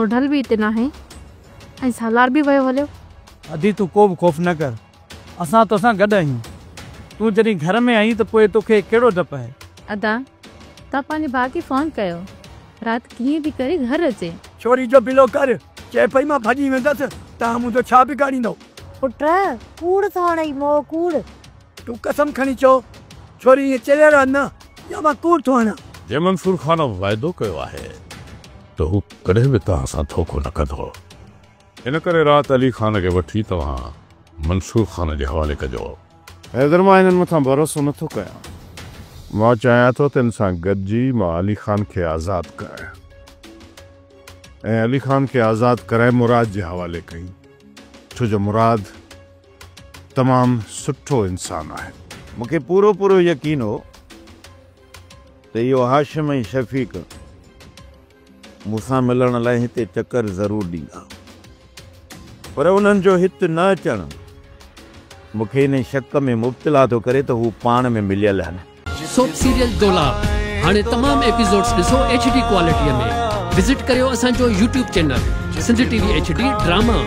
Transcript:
سوڍل به هتي ناهي ۽ سالار به ويو هليو. ادي تون ڪو به خوف نه ڪر، اسان توسان گڏ آهيون. تون جڏهن گهر ۾ آهين ته پوء توکي ڪهڙو ڊپ آهي؟ ادا، توهان پنهنجي ڀاء کي فون ڪيو، رات ڪيئن به ڪري گهر اچي. ڇوري جو بلو ڪر، چئي پئي مان ڀڄي ويندس، توهان منهنجو ڇا بگاڙيندؤ؟ پٽ، ڪوڙ ٿو هڻئي، موهه ڪوڙ. تون قسم کڻي چئو، ڇوري ائين چريل نه، يا مان ڪوڙ ٿو هڻان؟ جنهن منصور خان واعدو ڪيو آهي ته هو ڪڏهن به توهان سان ڌوڪو نه ڪندو. ان ڪري رات علي خان کي وٺي توهان منصور خان جي حوالي ڪجو. حيدر مان هنن مٿان ڀروسو نه ٿو ڪيان. مان چاهيان ٿو ته هن سان گڏجي مان علي خان کي آزاد ڪرايان ۽ علي خان کي آزاد ڪرائي مراد جي حوالي ڪيون، ڇو جو مراد تمام سٺو انسان آهي. مون کي پورو پورو يقين هو ته اهو هاشم ۽ شفيق مون سان ملڻ لاء هتي چڪر ضرور ڏيندا، پر انهن جو هت نه اچڻ مون کي انهي شڪ ۾ مبتلا ٿو ڪري ته هو پاڻ ۾ مليل آهن. سوپ سيريل دولاب هاڻي تمام ايپيسوڊز ڏسو ايڇ ڊي ڪوالٽي ۾. وزٽ ڪريو اسان جو YouTube channel Sindh T V H D drama.